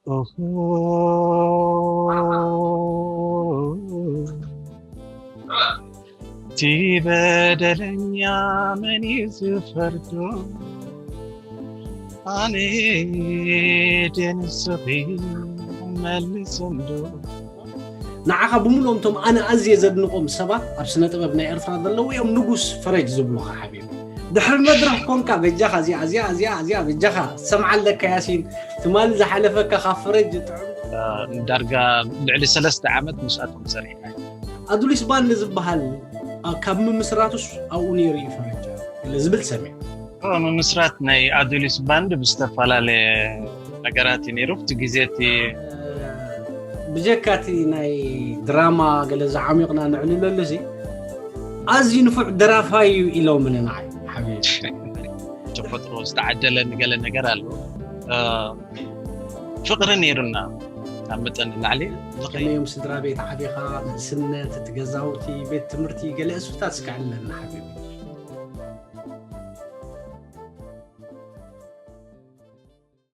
ኦሆ፣ እቲ በደለኛ መን እዩ ዝፈርዶ? ኣነ ድየ ንስኺ መልስንዶ? ንዓኻ ብምልኦም እቶም ኣነ ኣዝየ ዘድንቖም ሰባት ኣብ ስነ ጥበብ ናይ ኤርትራ ዘለዉ እዮም ንጉስ ፈረጅ ዝብሉኻ ሓቢቢ። ድሕሪ መድረኽ ኮንካ በጃኻ እዚኣ፣ እዚኣ፣ እዚኣ፣ እዚኣ በጃኻ ሰምዓ ኣለካ ያሲን፣ ትማሊ ዝሓለፈካ ካብ ፈረጅ ጥዑም። ዳርጋ ልዕሊ ሰለስተ ዓመት ምስኣቶም ሰሪሕና። ኣዱሊስ ባንድ ዝበሃል፣ ኣ፣ ካብ ምምስራቱስ ኣብኡ ነይሩ እዩ ፈረጃ ዝብል ሰሚዕ። ኦ፣ ምምስራት ናይ ኣዱሊስ ባንድ ብዝተፈላለየ ነገራት እዩ ነይሩ። ኣብቲ ግዜ እቲ ብጀካ እቲ ናይ ድራማ ገለ ዝዓሚቕና ነዕልለሉ እዚ ኣዝዩ ንፉዕ ደራፋይ እዩ ኢሎምኒ ንዓይ ሓቢቢ። ተፈጥሮ ዝተዓደለን ገለ ነገር ኣሎ። እ፣ ፍቕሪ ነይሩና ካብ መጠን ንላዕሊ። ከመይ እዮም ስድራ ቤት ዓቢኻ፣ ንእስነት፣ እቲ ገዛውቲ፣ ቤት ትምህርቲ፣ ገለ እስፍታት እስከ ዕልለና ሓቢቢ።